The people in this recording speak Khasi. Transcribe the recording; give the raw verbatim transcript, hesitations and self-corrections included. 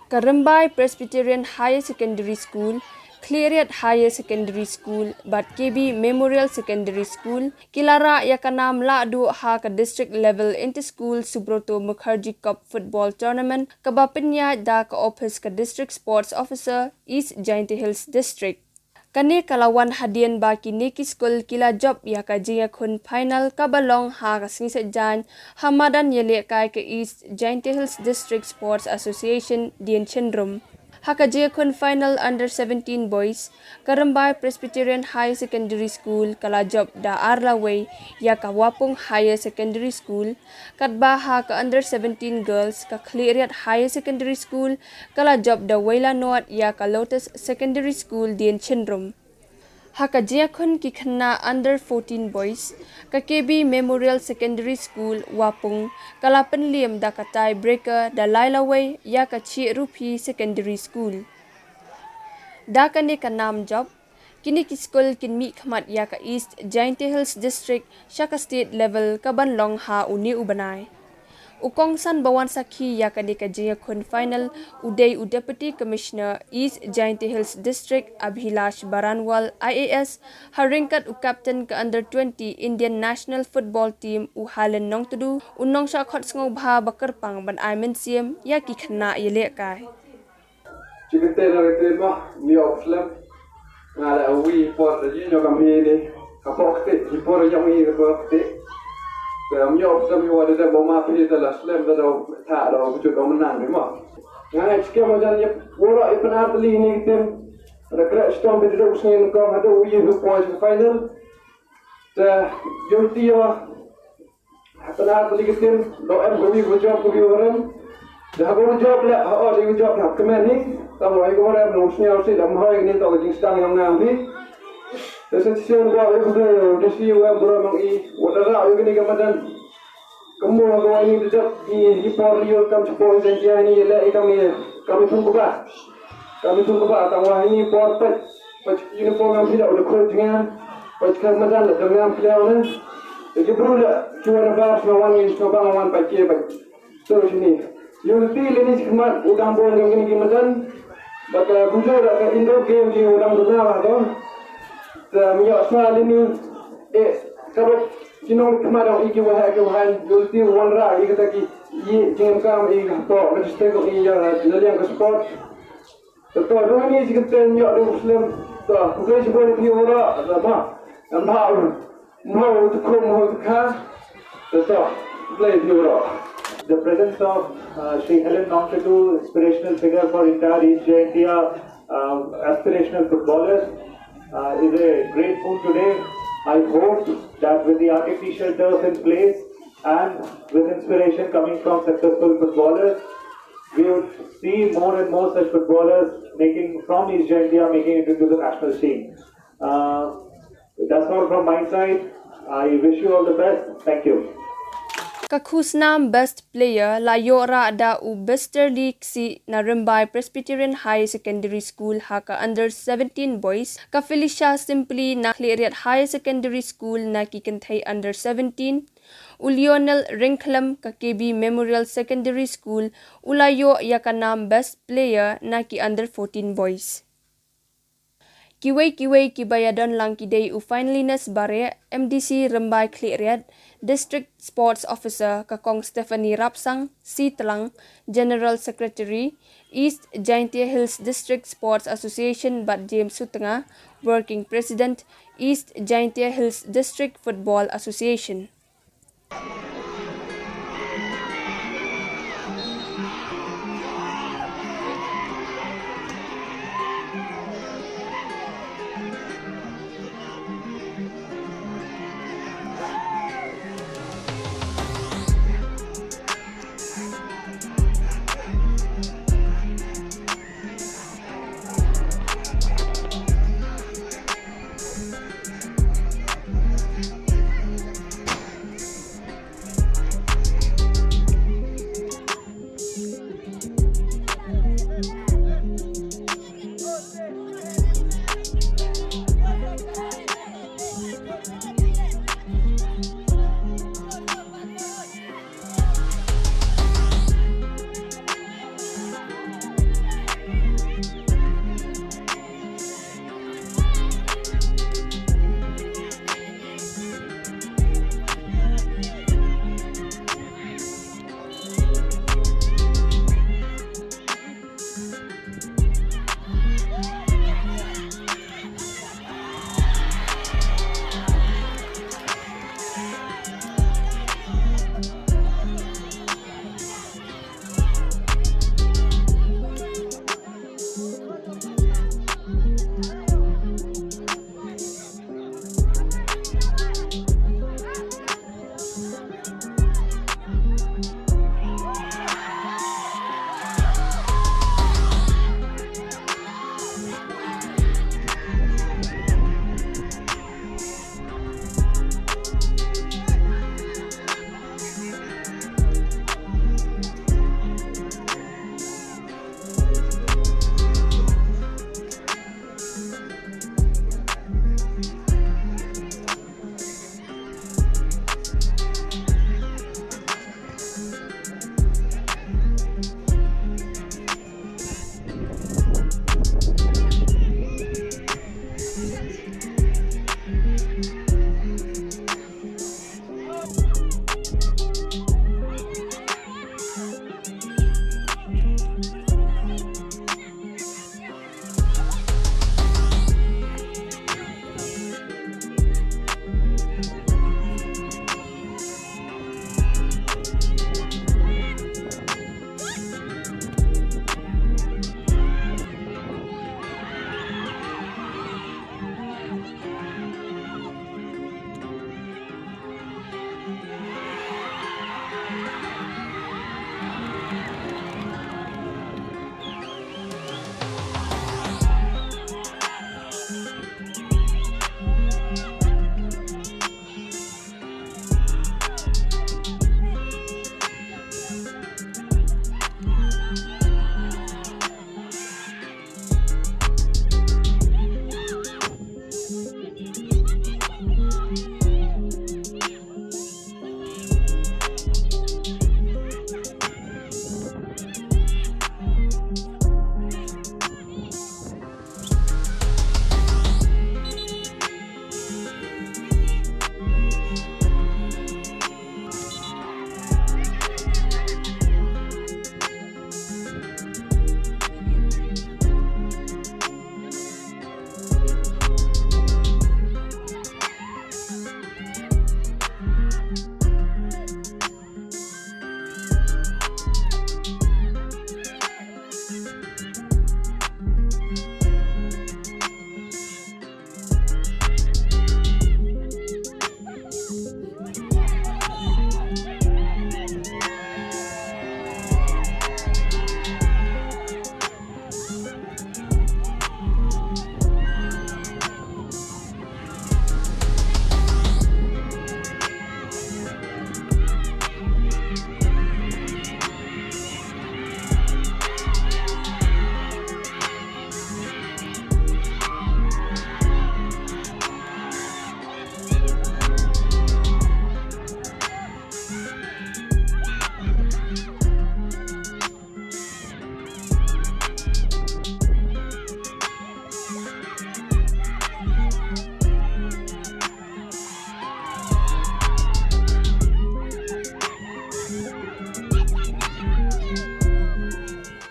Ka Rymbai Presbyterian Higher Secondary School, Khliehriat Higher Secondary School bad K B Memorial Secondary School ki la rah ïa ka nam lahduh ha ka District Level Inter-School Subroto Mukherjee Cup Football Tournament kaba pynïaid da ka ophis ka District Sports Officer, East Jaintia Hills District. Kane ka la wan hadien ba kine ki skul ki la jop ïa ka jingïakhun final kaba long ha ka sngi Saitjaiñ ha madan ïalehkai ka East Jaintia Hills District Sports Association, Dienchynrum. Ha ka jingïakhun final under seventeen boys, ka Rymbai Presbyterian Higher Secondary School ka la jop da ar lawei ïa ka Wapung Higher Secondary School, katba ha ka under seventeen girls, ka Khliehriat Higher Secondary School ka la jop da wei la nod ïa ka Lotus Secondary School, Dienchynrum. Ha ka jingïakhun ki khynnah under fourteen boys, ka K B Memorial Secondary School, Wapung ka la pynliem da ka tie breaker da lai lawei ïa ka Chieh Ruphi Secondary School. Da kane ka nam jop, kine ki skul kin mihkhmat ïa ka East Jaintia Hills District sha ka state level kaban long ha une u bnai. U kongsan ba wan sakhi ïa kane ka jingïakhun final u dei u Deputy Commissioner East Jaintia Hills District, Abhilash Baranwal I A S, ha ryngkat u captain ka under twenty Indian National Football Team u Halen Nongtdu, u nongshah khot sngewbha ba kyrpang ban ai mynsiem ïa ki khynnah ïalehkai. Chi kynthei na kynthei mo, ym ïoh slem. Nga la wi por da ïoh kam hi ni. Ka pok ti, hi por ïoh hi ka pok ti. Te ym ïoh slem ïoh da da bo ma phi da la slem da da tha da bu ju da menang ni mo. Nga ngai chikia mo jan ïa pura i pynartylli ni tim. Da kre stom bi da u sngin kong hadu wi hi por chi final. Te ïoh ti ïoh Hapdeng artylli ki tim, dang em kawi ka jop kawi ka rem. Te haba u jop leh, ha, oh, dei u jop hap kmen hi. Tang wa hi ka rem, nong sñiaw sih, da mhoi kani toh ka jingsdang yong nga hi. Te sa shisien wa u dei, u dei si u em burom yong i, wa da rah u kani ka madan. Ka mut ka wa ini da jop, i, i por riul kam chipor i Jaiñtia ini, i leh i kam i, kam i thung kaba. Kam i thung kaba, tang wa ini por peit. Peit uniform ngam phi da u da khot jngan. Peit ka madan da ngam phi da u ne. Te ki bru da ki wan bar sñiaw wan ngi sñiaw bang wan peit ki peit. So sini. Yung ti le ni khmat u dang bor ngam kini ki madan. Ba ka bujur da ka indoor game ki u dang duna ba to. Te mi ïoh sa le ni. Eh, ka ba ki nong khmat dang i ki wa ha ki wa han. Yung ti wan ra i kata ki i jingkam i ka to. Ka stek i ya na liang ka sport. Te to, ruh ini chi kynten ïoh ruh slem. To, khublei shibun ïa phi baroh, to, ma. Em bha, em bha, to khum, to kha. Te to, khublei ïa phi baroh. The presence of uh, Shri Helen Nongtdu, inspirational figure for entire East Jaintia uh, aspirational footballers, uh, is a great boon today. I hope that with the artificial turf in place and with inspiration coming from successful footballers, we would see more and more such footballers making from East Jaintia, making it into the national scene. Uh, that's all from my side. I wish you all the best. Thank you. Ka khusnam best player la ïoh rah da u Besterly Ksih na Rymbai Presbyterian Higher Secondary School ha ka under seventeen boys, ka Felicia Simply na Khliehriat Higher Secondary School na ki kynthei under seventeen, u Lionel Ryngkhlem ka K B Memorial Secondary School, u la ïoh ïa ka nam best player na ki under fourteen boys. Kiwei kiwei kiba ïadon lang ki dei u Finelyness Bareh, M D C Rymbai Khliehriat, District Sports Officer ka Kong Stephanie Rapsang, C Tlang, General Secretary, East Jaintia Hills District Sports Association bad James Sutnga, Working President, East Jaintia Hills District Football Association.